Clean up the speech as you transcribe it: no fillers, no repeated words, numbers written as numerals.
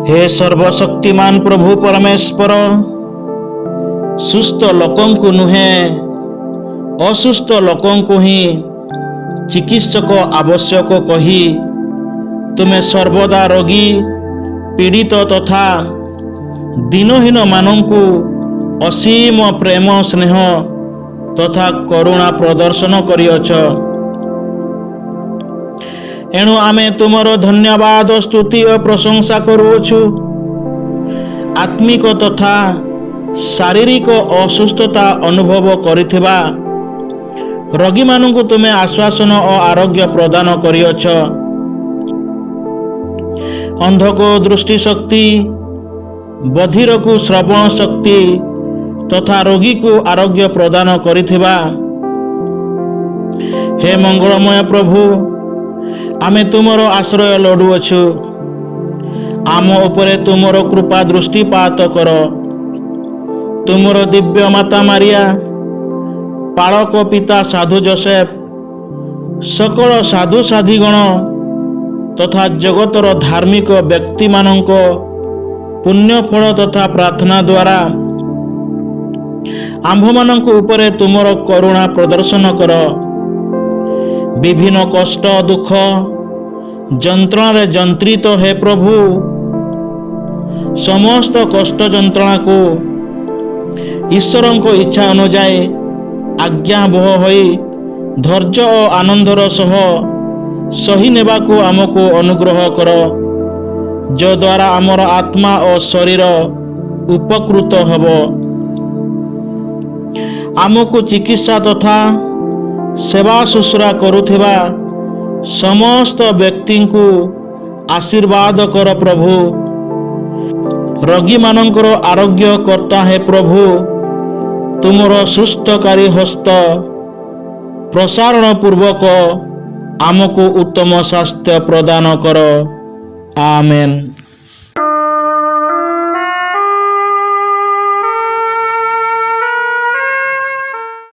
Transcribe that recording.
ହେ ସର୍ବଶକ୍ତିମାନ ପ୍ରଭୁ ପରମେଶ୍ୱର, ସୁସ୍ଥ ଲୋକଙ୍କୁ ନୁହେଁ, ଅସୁସ୍ଥ ଲୋକଙ୍କୁ ହିଁ ଚିକିତ୍ସକ ଆବଶ୍ୟକ କହି ତୁମେ ସର୍ବଦା ରୋଗୀ, ପୀଡ଼ିତ ତଥା ଦୀନହୀନମାନଙ୍କୁ ଅସୀମ ପ୍ରେମ, ସ୍ନେହ ତଥା କରୁଣା ପ୍ରଦର୍ଶନ କରିଅଛ। ଏଣୁ ଆମେ ତୁମର ଧନ୍ୟବାଦ, ସ୍ତୁତି ଓ ପ୍ରଶଂସା କରୁଅଛୁ। ଆତ୍ମିକ ତଥା ଶାରୀରିକ ଅସୁସ୍ଥତା ଅନୁଭବ କରିଥିବା ରୋଗୀମାନଙ୍କୁ ତୁମେ ଆଶ୍ୱାସନା ଓ ଆରୋଗ୍ୟ ପ୍ରଦାନ କରିଅଛ। ଅନ୍ଧକୁ ଦୃଷ୍ଟିଶକ୍ତି, ବଧିରକୁ ଶ୍ରବଣ ଶକ୍ତି ତଥା ରୋଗୀକୁ ଆରୋଗ୍ୟ ପ୍ରଦାନ କରିଥିବା ହେ ମଙ୍ଗଳମୟ ପ୍ରଭୁ, ଆମେ ତୁମର ଆଶ୍ରୟ ଲୋଡ଼ୁଅଛୁ। ଆମ ଉପରେ ତୁମର କୃପା ଦୃଷ୍ଟିପାତ କର। ତୁମର ଦିବ୍ୟ ମାତା ମାରିଆ, ପାଳକ ପିତା ସାଧୁ ଜୋସେଫ, ସକଳ ସାଧୁ ସାଧ୍ୱୀଗଣ ତଥା ଜଗତର ଧାର୍ମିକ ବ୍ୟକ୍ତିମାନଙ୍କ ପୁଣ୍ୟଫଳ ତଥା ପ୍ରାର୍ଥନା ଦ୍ୱାରା ଆମ୍ଭମାନଙ୍କ ଉପରେ ତୁମର କରୁଣା ପ୍ରଦର୍ଶନ କର। ବିଭିନ୍ନ କଷ୍ଟ, ଦୁଃଖ, ଯନ୍ତ୍ରଣାରେ ଯନ୍ତ୍ରିତ ହେ ପ୍ରଭୁ, ସମସ୍ତ କଷ୍ଟ ଯନ୍ତ୍ରଣାକୁ ଈଶ୍ୱରଙ୍କ ଇଚ୍ଛା ଅନୁଯାୟୀ ଆଜ୍ଞାବହ ହୋଇ ଧୈର୍ଯ୍ୟ ଓ ଆନନ୍ଦର ସହ ସହି ନେବାକୁ ଆମକୁ ଅନୁଗ୍ରହ କର, ଯଦ୍ୱାରା ଆମର ଆତ୍ମା ଓ ଶରୀର ଉପକୃତ ହେବ। ଆମକୁ ଚିକିତ୍ସା ତଥା ସେବା ଶୁଶ୍ରୂଷା କରୁଥିବା ସମସ୍ତ ବ୍ୟକ୍ତିଙ୍କୁ ଆଶୀର୍ବାଦ କର ପ୍ରଭୁ। ରୋଗୀମାନଙ୍କର ଆରୋଗ୍ୟ କର୍ତ୍ତା ହେ ପ୍ରଭୁ, ତୁମର ସୁସ୍ଥକାରୀ ହସ୍ତ ପ୍ରସାରଣ ପୂର୍ବକ ଆମକୁ ଉତ୍ତମ ସ୍ୱାସ୍ଥ୍ୟ ପ୍ରଦାନ କର। ଆମେନ୍।